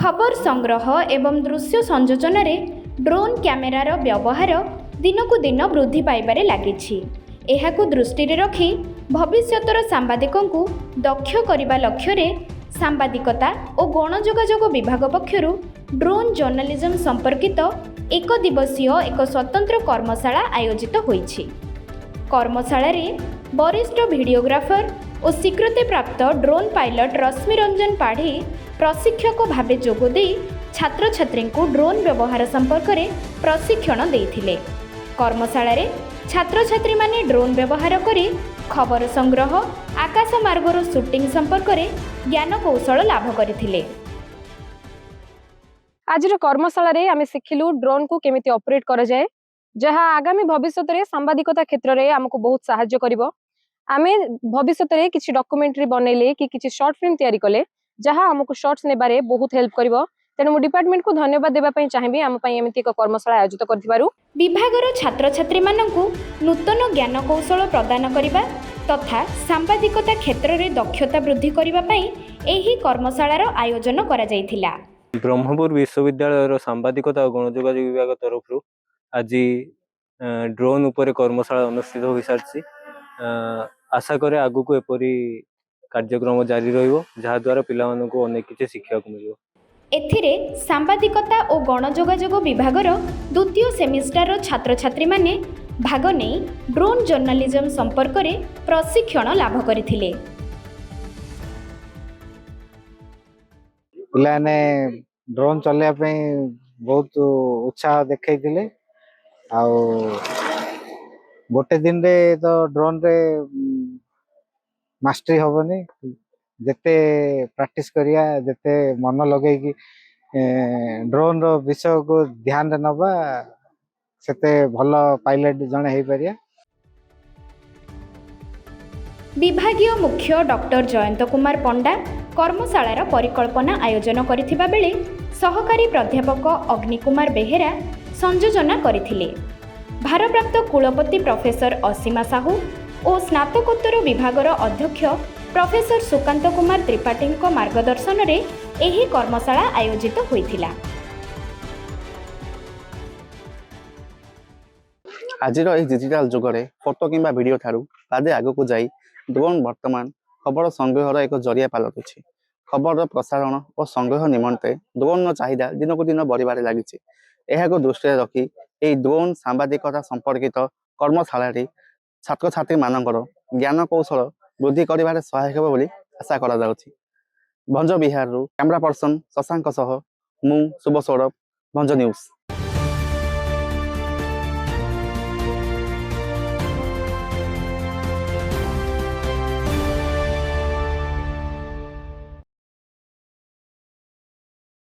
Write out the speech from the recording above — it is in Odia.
ଖବର ସଂଗ୍ରହ ଏବଂ ଦୃଶ୍ୟ ସଂଯୋଜନାରେ ଡ୍ରୋନ୍ କ୍ୟାମେରାର ବ୍ୟବହାର ଦିନକୁ ଦିନ ବୃଦ୍ଧି ପାଇବାରେ ଲାଗିଛି। ଏହାକୁ ଦୃଷ୍ଟିରେ ରଖି ଭବିଷ୍ୟତର ସାମ୍ବାଦିକଙ୍କୁ ଦକ୍ଷ କରିବା ଲକ୍ଷ୍ୟରେ ସାମ୍ବାଦିକତା ଓ ଗଣଯୋଗାଯୋଗ ବିଭାଗ ପକ୍ଷରୁ ଡ୍ରୋନ୍ ଜର୍ଣ୍ଣାଲିଜମ୍ ସମ୍ପର୍କିତ ଏକ ଦିବସୀୟ ଏକ ସ୍ୱତନ୍ତ୍ର କର୍ମଶାଳା ଆୟୋଜିତ ହୋଇଛି। କର୍ମଶାଳାରେ ବରିଷ୍ଠ ଭିଡ଼ିଓଗ୍ରାଫର ଓ ସ୍ୱୀକୃତିପ୍ରାପ୍ତ ଡ୍ରୋନ୍ ପାଇଲଟ ରଶ୍ମିରଞ୍ଜନ ପାଢ଼ୀ ପ୍ରଶିକ୍ଷକ ଭାବେ ଯୋଗଦେଇ ଛାତ୍ରଛାତ୍ରୀଙ୍କୁ ଡ୍ରୋନ୍ ବ୍ୟବହାର ସମ୍ପର୍କରେ ପ୍ରଶିକ୍ଷଣ ଦେଇଥିଲେ। କର୍ମଶାଳାରେ ଛାତ୍ରଛାତ୍ରୀମାନେ ଡ୍ରୋନ୍ ବ୍ୟବହାର କରି ଖବର ସଂଗ୍ରହ, ଆକାଶ ମାର୍ଗରୁ ସୁଟିଂ ସମ୍ପର୍କରେ ଜ୍ଞାନକୌଶଳ ଲାଭ କରିଥିଲେ। ଆଜିର କର୍ମଶାଳାରେ ଆମେ ଶିଖିଲୁ ଡ୍ରୋନ୍କୁ କେମିତି ଅପରେଟ୍ କରାଯାଏ, ଯାହା ଆଗାମୀ ଭବିଷ୍ୟତରେ ସାମ୍ବାଦିକତା କ୍ଷେତ୍ରରେ ଆମକୁ ବହୁତ ସାହାଯ୍ୟ କରିବ। ଆମେ ଭବିଷ୍ୟତରେ କିଛି ଡକୁମେଣ୍ଟାରୀ ବନେଇଲେ କି କିଛି ସର୍ଟ ଫିଲ୍ମ ତିଆରି କଲେ, ଯାହା ଆମକୁ ସର୍ଟସ ନେବାରେ ବହୁତ ହେଲ୍ପ କରିବ। ତେଣୁ ମୁଁ ଡିପାର୍ଟମେଣ୍ଟକୁ ଧନ୍ୟବାଦ ଦେବା ପାଇଁ ଚାହିଁବି, ଆମ ପାଇଁ ଏମିତି ଏକ କର୍ମଶାଳା ଆୟୋଜିତ କରିଥିବାରୁ। ବିଭାଗର ଛାତ୍ରଛାତ୍ରୀମାନଙ୍କୁ ନୂତନ ଜ୍ଞାନକୌଶଳ ପ୍ରଦାନ କରିବା ତଥା ସାମ୍ବାଦିକତା କ୍ଷେତ୍ରରେ ଦକ୍ଷତା ବୃଦ୍ଧି କରିବା ପାଇଁ ଏହି କର୍ମଶାଳାର ଆୟୋଜନ କରାଯାଇଥିଲା। ବ୍ରହ୍ମପୁର ବିଶ୍ୱବିଦ୍ୟାଳୟର ସାମ୍ବାଦିକତା ଓ ଗଣଯୋଗାଯୋଗ ବିଭାଗ ତରଫରୁ ଆଜି ଡ୍ରୋନ୍ ଉପରେ କର୍ମଶାଳା ଅନୁଷ୍ଠିତ ହୋଇସାରିଛି। ଆଶା କରେ ଆଗକୁ ଏପରି କାର୍ଯ୍ୟକ୍ରମ ଜାରି ରହିବ, ଯାହାଦ୍ୱାରା ପିଲାମାନଙ୍କୁ ଅନେକ କିଛି ଶିଖିବାକୁ ମିଳିବ। ଏଥିରେ ସାମ୍ବାଦିକତା ଓ ଗଣଯୋଗାଯୋଗ ବିଭାଗର ଦ୍ୱିତୀୟ ସେମିଷ୍ଟାରର ଛାତ୍ରଛାତ୍ରୀମାନେ ଭାଗ ନେଇ ଡ୍ରୋନ୍ ଜର୍ଣ୍ଣାଲିଜମ୍ ସମ୍ପର୍କରେ ପ୍ରଶିକ୍ଷଣ ଲାଭ କରିଥିଲେ। ପିଲାମାନେ ଡ୍ରୋନ୍ ଚଲେଇବା ପାଇଁ ବହୁତ ଉତ୍ସାହ ଦେଖେଇଥିଲେ। ଆଉ ଗୋଟେ ଦିନରେ ତ ଡ୍ରୋନ୍ରେ ମାଷ୍ଟରୀ ହବନି। ଯେତେ ପ୍ରାକ୍ଟିସ୍ କରିବା, ଯେତେ ମନ ଲଗେଇକି ଡ୍ରୋନ୍ର ବିଷୟକୁ ଧ୍ୟାନରେ ନେବା, ସେତେ ଭଲ ପାଇଲଟ ଜଣେ ହେଇପାରିବା। ବିଭାଗୀୟ ମୁଖ୍ୟ ଡକ୍ଟର ଜୟନ୍ତ କୁମାର ପଣ୍ଡା କର୍ମଶାଳାର ପରିକଳ୍ପନା ଆୟୋଜନ କରିଥିବା ବେଳେ ସହକାରୀ ପ୍ରାଧ୍ୟାପକ ଅଗ୍ନି କୁମାର ବେହେରା ସଂଯୋଜନା କରିଥିଲେ। ଭାରପ୍ରାପ୍ତ କୁଳପତି ପ୍ରଫେସର ଅସୀମା ସାହୁ ଓ ସ୍ନାତକୋତ୍ତର ବିଭାଗର ଅଧ୍ୟକ୍ଷ ପ୍ରଫେସର ସୁକାନ୍ତ କୁମାର ତ୍ରିପାଠୀଙ୍କ ମାର୍ଗଦର୍ଶନରେ ଏହି କର୍ମଶାଳା ଆୟୋଜିତ ହୋଇଥିଲା। ଆଜିର ଏହି ଡିଜିଟାଲ ଯୁଗରେ ଫଟୋ କିମ୍ବା ଭିଡ଼ିଓ ଠାରୁ ପାଦେ ଆଗକୁ ଯାଇ ଡ୍ରୋନ୍ ବର୍ତ୍ତମାନ ଖବର ସଂଗ୍ରହର ଏକ ଜରିଆ ପାଲଟୁଛି। ଖବରର ପ୍ରସାରଣ ଓ ସଂଗ୍ରହ ନିମନ୍ତେ ଡ୍ରୋନ୍ର ଚାହିଦା ଦିନକୁ ଦିନ ବଢ଼ିବାରେ ଲାଗିଛି। ଏହାକୁ ଦୃଷ୍ଟିରେ ରଖି ଏହି ଡ୍ରୋନ୍ ସାମ୍ବାଦିକତା ସମ୍ପର୍କିତ କର୍ମଶାଳାଟି ଛାତ୍ରଛାତ୍ରୀମାନଙ୍କର ଜ୍ଞାନ କୌଶଳ ବୃଦ୍ଧି କରିବାରେ ସହାୟକ ହେବ ବୋଲି ଆଶା କରାଯାଉଛି। ଭଞ୍ଜ ବିହାରରୁ କ୍ୟାମେରା ପର୍ସନ ଶଶାଙ୍କ ସହ ମୁଁ ଶୁଭ ସୌରଭ, ଭଞ୍ଜ ନ୍ୟୁଜ୍।